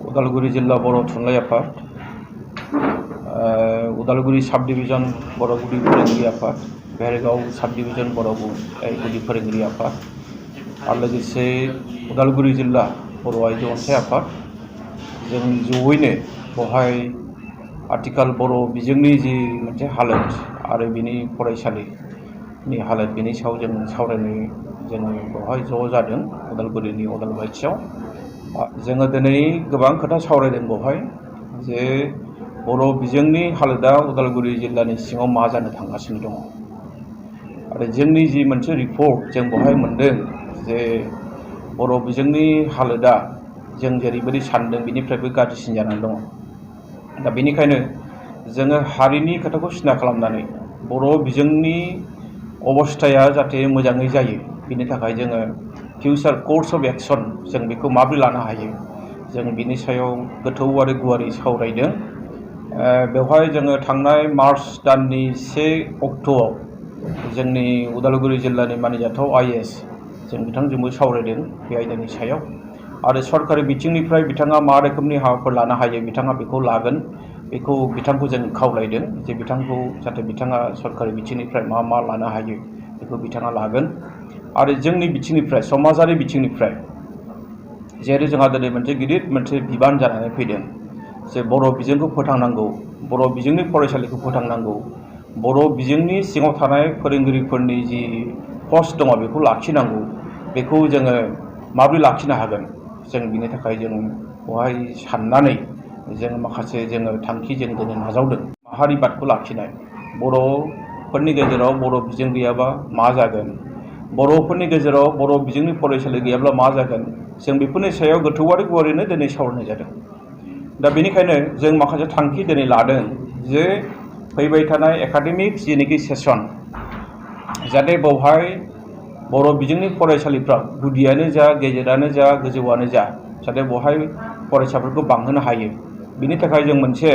उदालगुरि जिल्ला बर' थुनलाइ आफाद, उदालगुरि साब डिभिजन बर' गुदि फोरोंगिरि आफाद, भेरगाव साब डिभिजन बर' गुदि फोरोंगिरि आफाद आरो लोगोसे उदालगुरि जिल्ला बर' आइजो अनसाइ आफाद जों जयैनो बेवहाय आथिखाल बर' बिजोंनि जि मोनसे हालोद आरो बिनि फरायसालिनि हालोद बिनि सायाव जों सावरायनो जोङो बेवहाय ज' जादों उदालगुरिनि अदालबारियाव। जोङो दिनै गोबां खोथा सावरायदों बेवहाय जे बर' बिजोंनि हालोदा उदालगुरि जिल्लानि सिङाव मा जानो थांगासिनो दङ आरो जोंनि जि मोनसे रिपर्ट जों बेवहाय मोनदों जे बर' बिजोंनि हालोदा जों जेरैबायदि सानदों बिनिफ्रायबो गाज्रिसिन जानानै दङ। दा बेनिखायनो जोङो हारिनि खोथाखौ सिन्था खालामनानै बर' बिजोंनि अबस्थाया जाहाथे मोजाङै जायो बिनि थाखाय जोङो फिउचार कर्स अफ एक्शन जों बेखौ माबोरै लानो हायो जों बिनि सायाव गोथौ आरो गुवारै सावरायदों। बेवहाय जोङो थांनाय मार्च दाननि 1 अक्ट'आव जोंनि उदालगुरि जिल्लानि मानिजाथाव आइएएस जों बिथांजोंबो सावरायदों बे आयदानि सायाव आरो सरकारि बिथिंनिफ्राय बिथाङा मा रोखोमनि हाबाफोर लानो हायो बिथाङा बेखौ लागोन बेखौ बिथांखौ जों खावलायदों जे बिथांखौ जाहाथे बिथाङा सरकारि बिथिंनिफ्राय मा लानो हायो बेखौ बिथाङा लागोन आरो जोंनि बिथिंनिफ्राय समाजारि बिथिंनिफ्राय जेरै जोंहा दिनै मोनसे बिबान जानानै फैदों जे बर' बिजोंखौ फोथांनांगौ, बर' बिजोंनि फरायसालिखौ फोथांनांगौ, बर' बिजोंनि सिङाव थानाय फोरोंगिरिफोरनि जि पस्ट दङ बेखौ लाखिनांगौ, बेखौ जोङो माबोरै लाखिनो हागोन जों बिनि थाखाय जों बेवहाय साननानै जों माखासे थांखि जों दिनै नाजावदों। माहारिबादखौ लाखिनाय, बर'फोरनि गेजेराव बर' बिजों गैयाबा मा जागोन, बर'फोरनि गेजेराव बर' बिजोंनि फरायसालि गैयाब्ला मा जागोन जों बेफोरनि सायाव गोथौ आरो गुवारैनो दिनै सावरायनाय जादों। दा बेनिखायनो जों माखासे थांखि दिनै लादों जे फैबाय थानाय एकाडेमिक जेनोखि सेसन जाहाथे बेवहाय बर' बिजोंनि फरायसालिफ्राव गुदियानो जा गेजेरानो जा गोजौआनो जा जाहाथे बेवहाय फरायसाफोरखौ बांहोनो हायो बिनि थाखाय जों मोनसे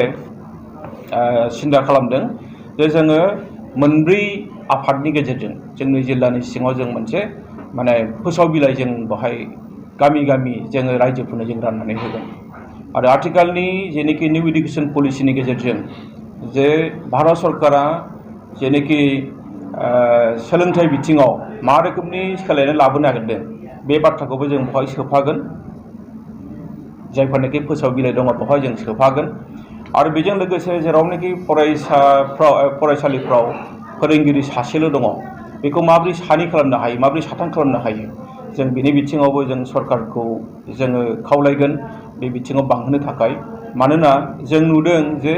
सिन्था खालामदों जे जोङो मोनब्रै आफादनि गेजेरजों जोंनि जिल्लानि सिङाव जों मोनसे फोसाव बिलाइ जों बेवहाय गामि गामि जोङो रायजोफोरनो जों राननानै होगोन आरो आथिखालनि जेनोखि निउ इडुकेसन पलिसिनि गेजेरजों जे भारत सरकारा जेनोखि सोलोंथाइ बिथिङाव मा रोखोमनि सोलायनाय लाबोनो नागिरदों बे बाथ्राखौबो जों बेवहाय सोफागोन। जायफोरनाखि फोसाव बिलाइ दङ बेवहाय जों सोफागोन आरो बेजों लोगोसे जेरावनाखि फरायसालिफ्राव फोरोंगिरि सासेल' दङ बेखौ माबोरै सानै खालामनो हायो, माबोरै साथाम खालामनो हायो जों बिनि बिथिङावबो जों सरकारखौ जोङो खावलायगोन बे बिथिङाव बांहोनो थाखाय। मानोना जों नुदों जे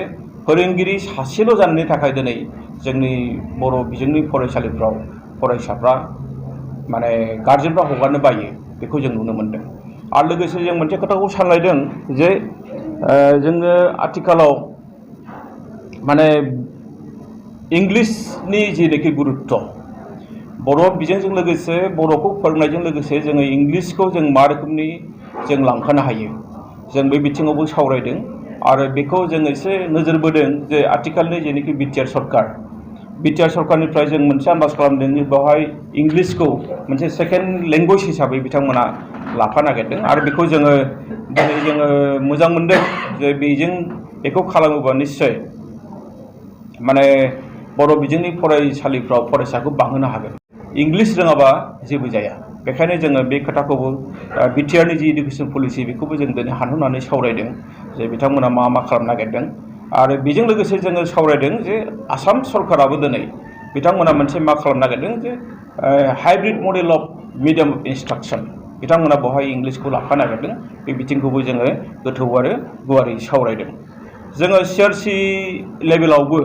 फोरोंगिरि सासेल' जानायनि थाखाय दिनै जोंनि बर' बिजोंनि फरायसालिफ्राव फरायसाफ्रा गार्जेनफ्रा हगारनो बायो बेखौ जों नुनो मोनदों। आरो लोगोसे जों मोनसे खोथाखौ सानलायदों जे जोङो आथिखालाव इंलिसनि जेनोखि गुरुत्त बर' बिजोंजों लोगोसे बर'खौ फोरोंनायजों लोगोसे जोङो इंलिसखौ जों मा रोखोमनि जों लांफानो हायो जों बे बिथिङावबो सावरायदों आरो बेखौ जों एसे नोजोर बोदों जे आथिखालनि जेनोखि बिटिआर सरकारनिफ्राय जों मोनसे आन्दाज खालामदों जे बेवहाय इंलिसखौ मोनसे सेकेन्ड लेंगुवेज हिसाबै बिथांमोना लाफा नागिरदों आरो बेखौ जोङो मोजां मोनदों जे बेखौ खालामोबा निस्सय बर' बिजोंनि फरायसालिफ्राव फरायसाखौ बांहोनो हागोन। इंलिस रोङाबा जेबो जाया। बेखायनो जोङो बे खोथाखौबो बिटिआरनि जि इडुकेसन पलिसि बेखौबो जों दिनै हानहरनानै सावरायदों जे बिथांमोना मा खालामनो नागिरदों आरो बेजों लोगोसे जोङो सावरायदों जे आसाम सरकाराबो दिनै बिथांमोना मोनसे मा खालामनो नागिरदों जे hybrid model of medium of instruction बिथांमोना बेवहाय इंलिसखौ लाफा नागिरदों बे बिथिंखौबो जोङो गोथौ आरो गुवारै सावरायदों। जोङो सिआरसि लेभेलावबो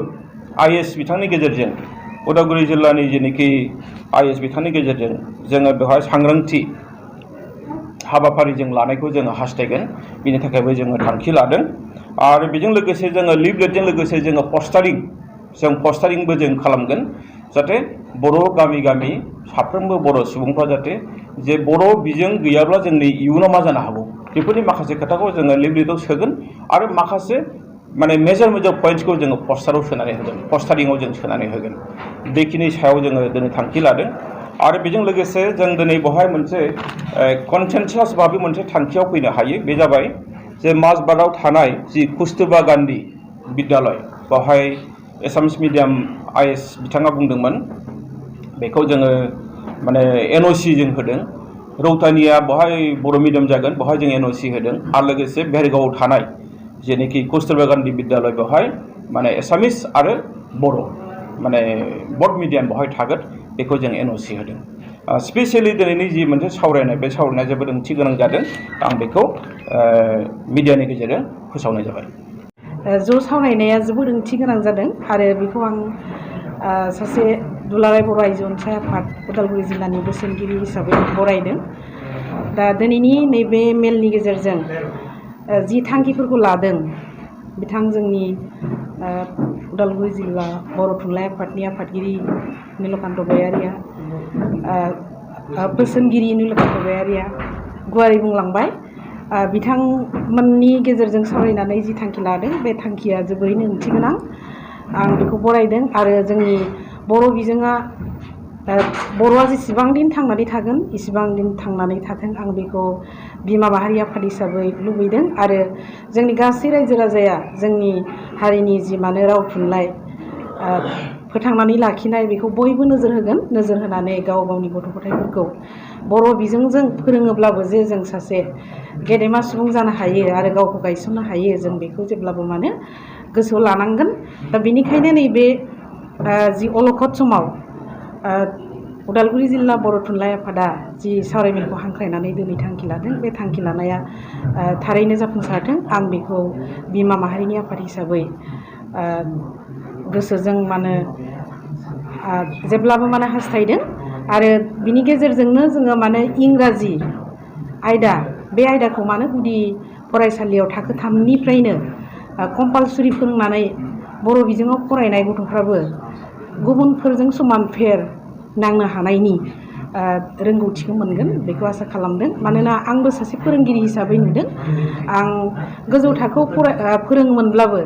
आइएएस बिथांनि गेजेरजों उदालगुरि जिल्लानि जेनोखि आइएएस बिथांनि गेजेरजों जोङो बेवहाय सांग्रांथि हाबाफारि जों लानायखौ जोङो हास्थायगोन बिनि थाखायबो जोङो थांखि लादों आरो बेजों लोगोसे जोङो लिफलेटजों लोगोसे जोङो पस्टारिंबो जों खालामगोन जाहाथे बर' गामि गामि साफ्रोमबो बर' सुबुंफ्रा जाहाथे जे बर' बिजों गैयाब्ला जोंनि इयुनाव मा जानो हागौ बेफोरनि माखासे खोथाखौ जोङो लिफलेटआव सोगोन आरो माखासे मेजर पइन्ट्सखौ जोङो पस्टारिंआव जों सोनानै होगोन। बेखिनि सायाव जोङो दिनै थांखि लादों आरो बेजों लोगोसे जों दिनै बेवहाय मोनसे कनसेनसास भाबै मोनसे थांखियाव फैनो हायो बे जाबाय जे माजबादाव थानाय जि कस्तुरबा गान्धी विद्यालय बेवहाय एसामिस मिडियाम आइएस बिथाङा बुंदोंमोन बेखौ जोङो माने एनअसि जों होदों रौतानिया बहाय बर' मिडियाम जागोन बहाय जों एनअसि होदों आरो लोगोसे भेरगावआव थानाय जेनेखि कस्तुरबा गान्धी विद्यालय बेवहाय माने एसामिस आरो बर' माने बड मिडियाम बहाय थागोन बेखौ जों एनअसि होदों स्पेसियेलि दिनैनि जि मोनसे सावरायनाय बे सावरायनाया जोबोद ओंथि गोनां जादों आं बेखौ मिडियानि गेजेरजों फोसावनाय जाबाय ज' सावरायनाया जोबोद ओंथि गोनां जादों आरो बेखौ आं सासे दुलाराय बर' आइजो अनसाय आफाद उदालगुरि जिल्लानि बोसोनगिरि हिसाबै बरायदों दा दिनैनि नैबे मेलनि गेजेरजों जि थांखिफोरखौ लादों बिथां जोंनि उदालगुरि जिल्ला बर' थुनलाइ आफादनि आफादगिरि नीलकान्त गयारिया बोसोनगिरि नीलकान्त गयारिया गुवारै बुंलांबाय बिथांमोननि गेजेरजों सावरायनानै जि थांखि लादों बे थांखिया जोबोरैनो ओंथि गोनां आं बेखौ बरायदों आरो जोंनि बर' बिजोङा बर'आ जेसेबां दिन थांनानै थागोन इसेबां दिन थांनानै थाथों आं बेखौ बिमा माहारि आफाद हिसाबै लुबैदों आरो जोंनि गासै रायजो राजाया जोंनि हारिनि जि माने राव थुनलाइ फोथांनानै लाखिनाय बेखौ बयबो नोजोर होगोन नोजोर होनानै गाव गावनि गथ' गथायफोरखौ बर' बिजोंजों फोरोङोब्लाबो जे जों सासे गेदेमा सुबुं जानो हायो आरो गावखौ गायसननो हायो जों बेखौ जेब्लाबो माने गोसोआव लानांगोन दा बेनिखायनो नैबे जि अलखद समाव उदालगुरि जिल्ला बर' थुनलाइ आफादा जि सावरायमेलखौ हांख्रायनानै दिनै थांखि लादों बे थांखि लानाया थारैनो जाफुंसारथों आं बेखौ बिमा माहारिनि आफाद हिसाबै गोसोजों माने जेब्लाबो माने हास्थायदों आरो बिनि गेजेरजोंनो जोङो माने इंराजि आयदा बे आयदाखौ माने गुदि फरायसालियाव थाखो 3निफ्रायनो कम्पालसरि फोरोंनानै बर' बिजोङाव फरायनाय गथ'फ्राबो गुबुनफोरजों समान फेर नांनो हानायनि रोंगौथिखौ मोनगोन बेखौ आसा खालामदों मानोना आंबो सासे फोरोंगिरि हिसाबै नुदों आं गोजौ थाखोआव फोरोङोमोनब्लाबो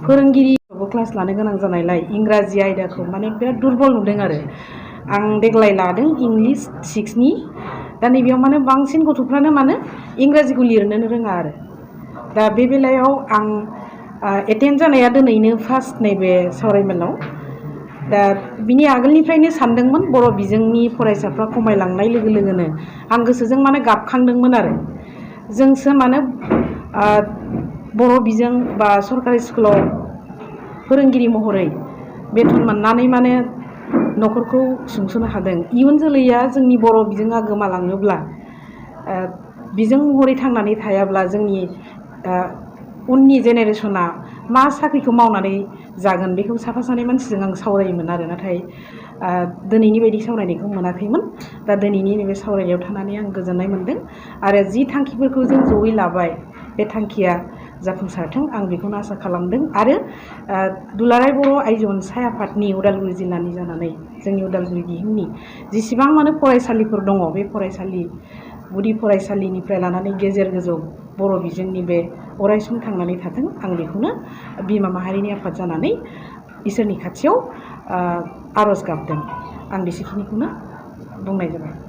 फोरोंगिरियावबो क्लास लानो गोनां जानायलाय इंराजि आयदाखौ माने बिराद दुरबल नुदों आरो आं देग्लाय लादों इंलिस 6नि दा नैबेयाव माने बांसिन गथ'फ्रानो माने इंराजिखौ लिरनोनो रोङा आरो दा बे बेलायाव आं एटेन्ड जानाया दिनैनो फार्स्ट नैबे सावरायमेलाव दा बिनि आगोलनिफ्रायनो सानदोंमोन बर' बिजोंनि फरायसाफ्रा खमायलांनाय लोगो लोगोनो आं गोसोजों माने गाबखांदोंमोन आरो जोंसो माने बर' बिजों बा सरकारि स्कुलाव फोरोंगिरि महरै बेथन मोननानै माने न'खरखौ सुंस'नो हादों इयुन जोलैया जोंनि बर' बिजोङा गोमालाङोब्ला बिजों महरै थांनानै थायाब्ला जोंनि उननि जेनेरेसना मा साख्रिखौ मावनानै जागोन बेखौ साफा सानै मानसिजों आं सावरायोमोन आरो नाथाय दिनैनि बायदि सावरायनायखौ मोनाखैमोन दा दिनैनि नैबे सावरायनायाव थानानै आं गोजोननाय मोनदों आरो जि थांखिफोरखौ जों जयै लाबाय बे थांखिया जाफुंसारथों आं बेखौनो आसा खालामदों आरो दुलाराय बर' आइजो अनसाय आफादनि उदालगुरि जिल्लानि जानानै जोंनि उदालगुरि दिहिंनि जेसेबां माने फरायसालिफोर दङ बे फरायसालि गुदि फरायसालिनिफ्राय लानानै गेजेर गोजौ बर' बिजोंनि बे अरायसम थांनानै थाथों आं बेखौनो बिमा माहारिनि आफाद जानानै इसोरनि खाथियाव आर'ज गाबदों आं बेसेखिनिखौनो बुंनाय जाबाय